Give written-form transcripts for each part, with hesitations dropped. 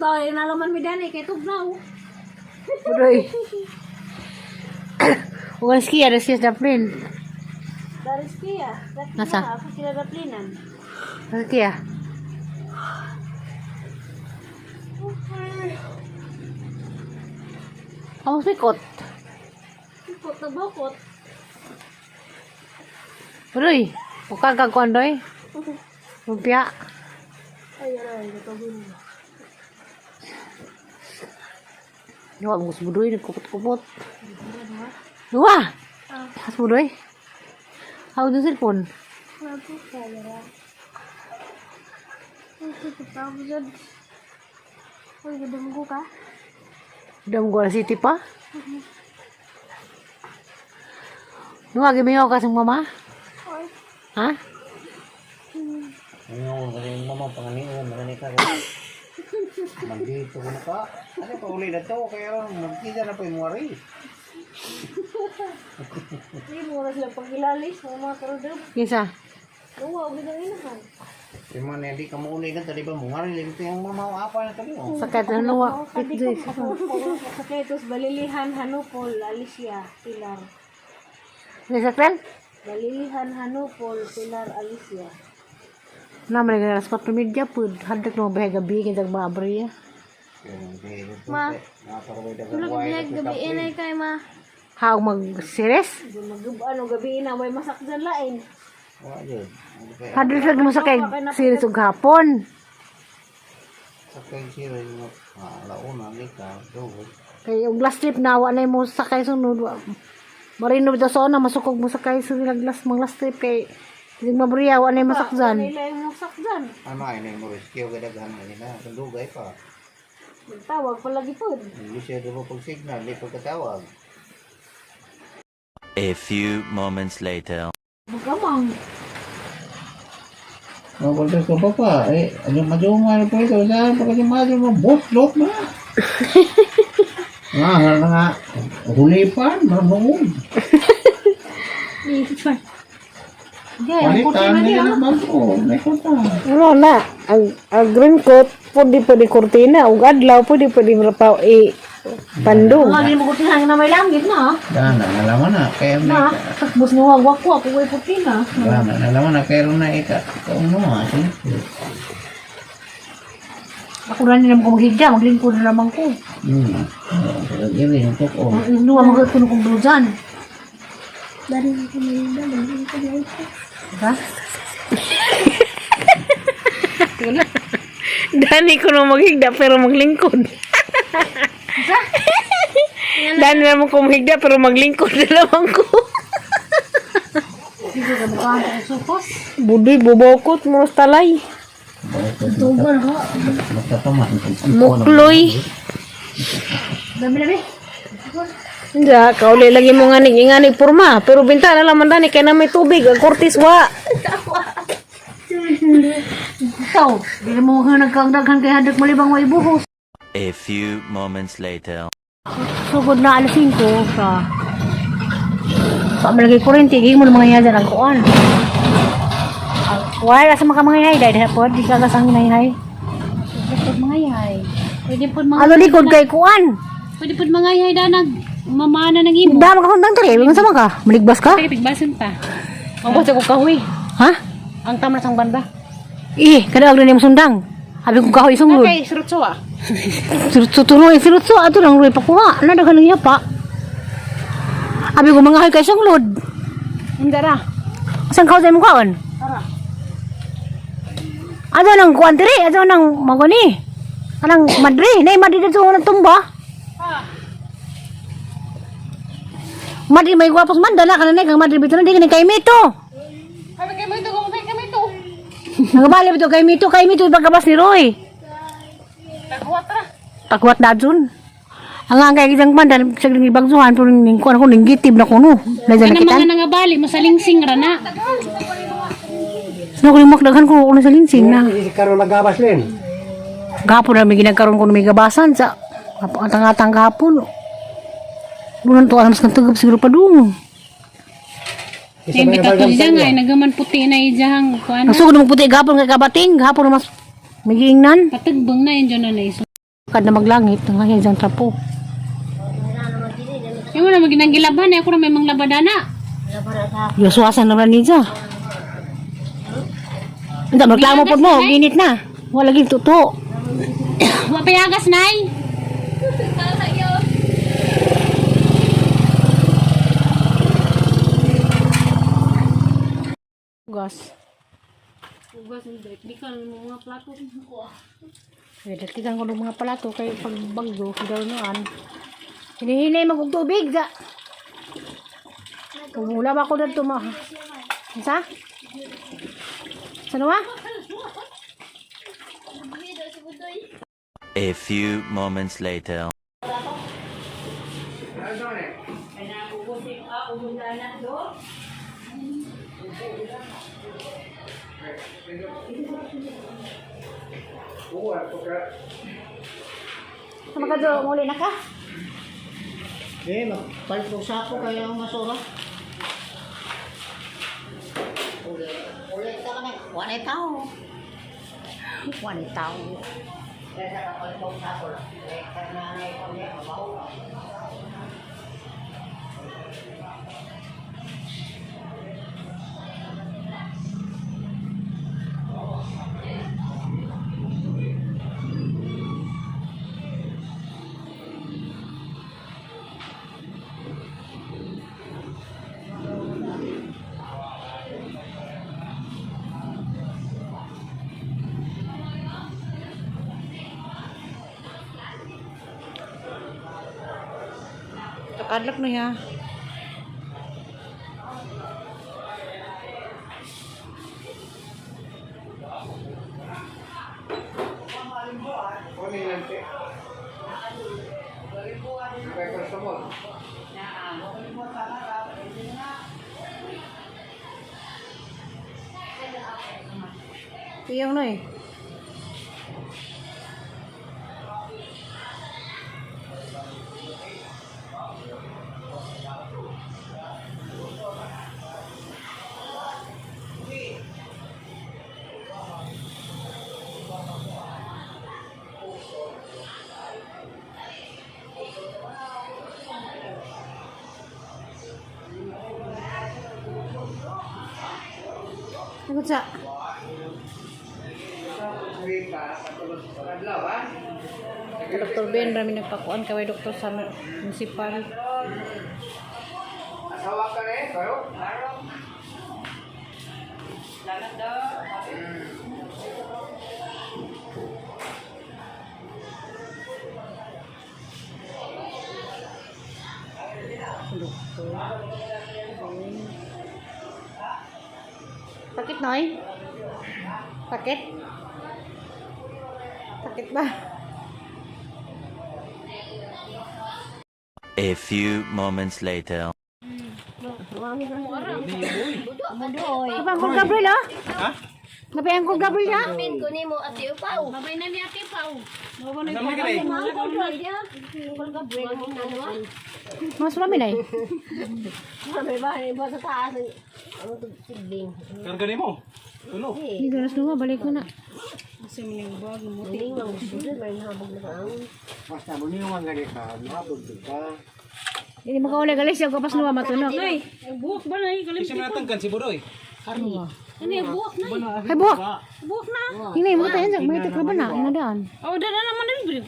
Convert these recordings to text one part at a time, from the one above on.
Ito, ay nalaman mi dani kay tugnaw. Budoy. Ugas kiya, das siya daplin. Daris kiya. Nasa? Ako sila daplinan. Nasa kiya? Kamu sikot. Sikot na bukot. Budoy, buka kag kuan doy. Lumpia. Ay, aray, natawin mo. Yo, ang gusto budoy, nagkupot-kupot. Dua! Has budoy. How do cellphone? Ako kaya ra. Ay, kitapos. Uy, gadam ko ka. Damgola City pa? Nuwa, gimingaw ka sa mama? Ay. Ha? Ano kasi yung mama panganiwan mga ka. Magdito ko na ka. Ano pa uli na to kaya magkita na pa yung wari. Hindi mo na sila paghilalis, mga karudab. Kinsa? Luwa, og ginang inahan. Yung mga hindi ka mauli na tali ba mo ngari lang ito yung mama o apa na tali oh. Sakit na nuwa. Sa Balilihan, Hanupol, Alicia, Pilar. Kinsa kren? Balilihan, Hanupol, Pilar, Alicia. Na man alas 4:30 pud. Hadlok no bahay gabi kinsa maabriya. Ma, Gabi inay kay ma. How mag series? Mag ano gabi na may masakjan lain. Wa jud. Hadlok lang mo sa kay series ug hapon. Sa kay sira yung alauna ni ka dugo. Kay og last trip na wa na mo sakay sunod. Marino bitaw sa una masukog mo sakay sa ilang last mga last trip kay hindi mabriya wa na masakjan. Nila yung masakjan. Ano ay na mo rescue kadaghan nila dugay pa. Nagtawag palagi pod. Hindi siya dugo pag signal, di pagkatawag. A few moments later. Magkamang. Mabaltas ka pa pa. Eh, ano madungan na po ito. Saan pa kasi madungan? Botlok na. Nga, nga, nga. Hulipan, mamuod. Palitan, nila ng bago. May kota. Ano na, ang green coat, pwede pwede kurtina, ug adlaw, pwede pwede pa i pandong. Mga mo kurtina na may langit na. Dana, nalaman na. Kaya may... Na, takbos nga wag ko ako way kurtina. Dana, nalaman na. Kaya na ika. Kung ano ha, Ako na nila ko maghigda, maglingkod na lamang ko. Gini, yung toko. Nuwa magkuno kong blusan. Dari ko nila, ko na Ha? Dani ko na maghigda pero maglingkod. Dani naman ko maghigda pero maglingkod na lamang ko. Budoy, bubokot, muros talay. Mukloy. Dami-dami. Hindi, kauli lagi mo nganig, inganig purma. Pero bintana lang man dani, kaya na may tubig, ang kurtis wa. Ikaw, di mo ka nagkagdaghan kay hadak malibang wa ibuhos. A few moments later. Sugod na alas 5 sa malagay kurente, giging mo ng mga yadan ang kuan. Wala sa mga mga hay, dahil po, di ka kasang hinay. Pwede pod mga yay. Pwede pod mga Ano likod kay kuan? Pwede pod mga yay danag mamana ng imo. Dama ka hundang tali, ingon sa ka? Maligbas ka? Sige tigbason pa. Ang sa ko kahoy. Ha? Ang tamna sang banda. Eh, kada agdo nimo sundang. Abi kong kahoy sunglod. Okay, surutso ah. Surutso tuloy, surutso ato lang ruy pakuha. Ano daghan niya pa? Abi ko mga hoy kay sunglod. Undara. Saan ka sa imong kaon? Tara. Ato nang kuan diri, ato nang maguni. Anang madre, nay madre dito nang tumba. Ah. Madre may gwapos man dala kana kang madre bito na di kani kay mito. Kami kay mo ito, kami kami ito. Nagabali bito kay mito pagkabas ni Roy. Tagwat ra. Pagwat na dun. Ang ang kay isang man dal sa ibagzuhan pero ning kuan ko ning gitib na kuno. Dahil Kana nakitan. mga nangabali masalingsing ra na. Sino ko limok daghan ko kuno sa linsing na. Karoon nagabas, Len. Gapon na may ginagkaroon ko may gabasan sa atang-atang gapon. Lunan to alam sa kantugab siguro pa dong. Hindi ka to diyan ay nagaman puti na ijahang kuan. Ang sugod mo puti gapon kay kabating, gapon mas migiingnan. Patagbang na yun dyan na iso. Kad na maglangit, ang kanya diyang trapo. Yung wala maginang gilaban, eh, ako na may mga labadana. Yuswasan naman niya. Hindi, magklamo po mo, ginit na. Wala gin tuto. Wa payagas, nay. Gas. Ugas, hindi. Di ka mga plato. Eh, dagtigan ko ng mga palato kay pagbagyo, daw noan. Hinihinay magug tubig da. Kumula ba ako dito ma? Sa? Sa wa? A few moments later. Sa magkado, muli na ka? Eh, magpalit ko sako kaya ang masura. Uli, uli ka na. Wala tao. Wala tao. Kadlok na ya. Iyong na eh. Sagot sa. Dr. Ben, rami nagpakuan kaway doktor sa municipal. Asawa ka na eh, kayo? Doktor. Sakit, Noy? Sakit? Sakit ba? A few moments later. Napay Uncle Gabriel, ah? Ha? Napay Uncle Gabriel, ah? Amin ko nimo ati upaw. Babay na ni Ate Pao. Mas marami na eh. May bahay ba sa taas? Ano to sigbing? Karga nimo. Tulo. Hindi ko na balik ko na. Hindi nga gusto may habog na ang. Basta mo niyo ang gani ka, mahabog ka. Hindi makawala galis siya kapas nuwa matunog. Ay, buwak ba na eh? Kalim. Isa man natangkan si Budoy. Ano yung buwak na eh? Ay, buwak! Buwak na. Hindi, mo tayo. May tikla ba na? Inadaan. Oh, dala naman na libre.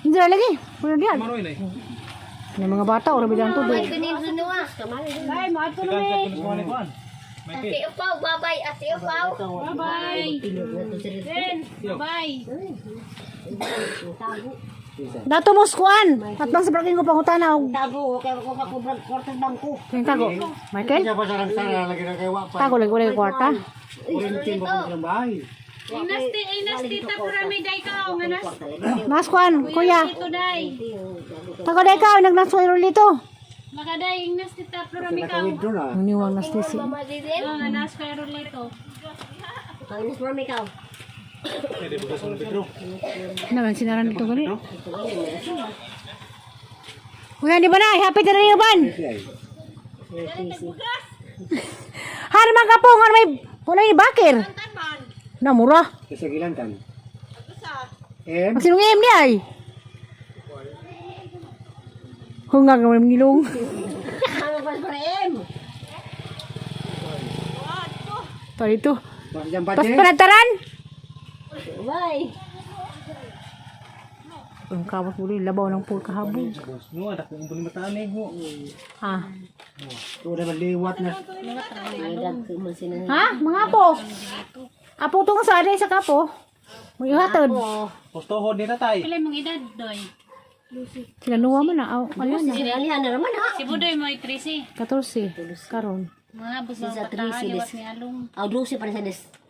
Hindi na lagi. Wala diyan. Maroy na eh. May mga bata, ora bilang Ay tubig. kunin sunuwa. Ay, maato na Karga ko sa kuan. Ati upaw, babay ati upaw. Bye-bye. Ben, bye. Dato mo skuan. At bang sa parking ko pangutana og Tago kay ko pa kubrag kwarta bangko. Yung tago. Michael? Kaya pa sarang sara lagi na kay wa pa. Tago lagi wala yung kwarta. Kurintin mo kung silang bahay. Inasti, inasti, tapurami day ka. Nga nas. Mas kuan, kuya. Ito day. Tago day ka, nagnaswero dito. Makaday, inasti, tapurami ka. Nakawid doon ah. Ang niwang nas tisi. Mama didin. Oh, nga nas kayo lito. Kainis mami ka. Pwede bukas ng Pedro. Naman sinaran dito gali. Kuya, di ba na? Happy na rin ban. Har man ka po, nga may wala ni bakir. Na mura. Sa gilantan. Eh, Magsinong em ni ay. Hungag naman ang ilong. Ano pa sa M? Pa dito. Diyan pa Pas panataran. Bye. Ang kawat mo rin, labaw ng pool kahabog. No, anak ko buli mataan eh mo. Ah. Ito na liwat na. Ay, dagko man sila. Ha? Mga apo? Apo to nga sa aday sa kapo. May ihatod. Postohon ni tatay. Pila mong edad, Doy? Sila nuwa man na. Aw, alyan na. Si Alihan na naman ha. Si Budoy mo ay 13. 14. Karon. Mga abos mga Sa bataan, 13, liwat ni Along. Aw, 12 pa rin sa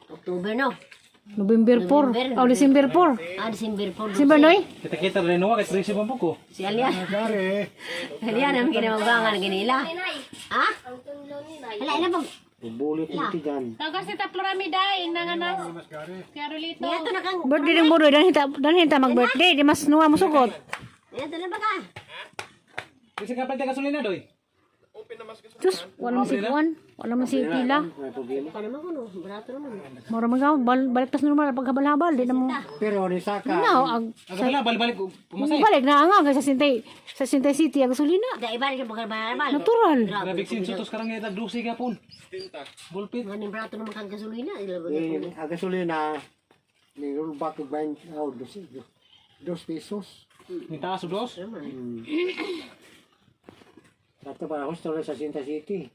October no. November 4. Aw, December 4. Ah, December 4. December noy? Kita-kita rin no kay 13 pa po ko. Si Alihan. Alihan ang ginawabangan ganila. Ha? Hala, ina pag. Bulit ito dyan. Tagas si Taplorami day, nanganas. Si Arolito. Niya to na kang. Birthday ng Budoy. Dan hinta mag-birthday. Di mas nuwa mo sugot. Niya to na ba ka? Kasi kapag ta gasolina doy. Sus, wala man si Juan. Wala man si Pila. May problema. Pa naman ko no. Barato naman. Mura man ka, balik tas normal paghabal-habal. Di na mo. Pero ni Saka. No, ag, Ang kabila balik-balik ko pumasay. balik na nga kay sa Sintay City ang gasolina. Da iba rin siya pagkabal. Natural. Grabe sin sutos karang ngita 12 gapon. Bulpit. Ngayon barato naman kang gasolina. Eh, ang gasolina, ni rollback og 20, oh, 2 pesos. Ni taas og dos. Kato para husto na sa Sinta City.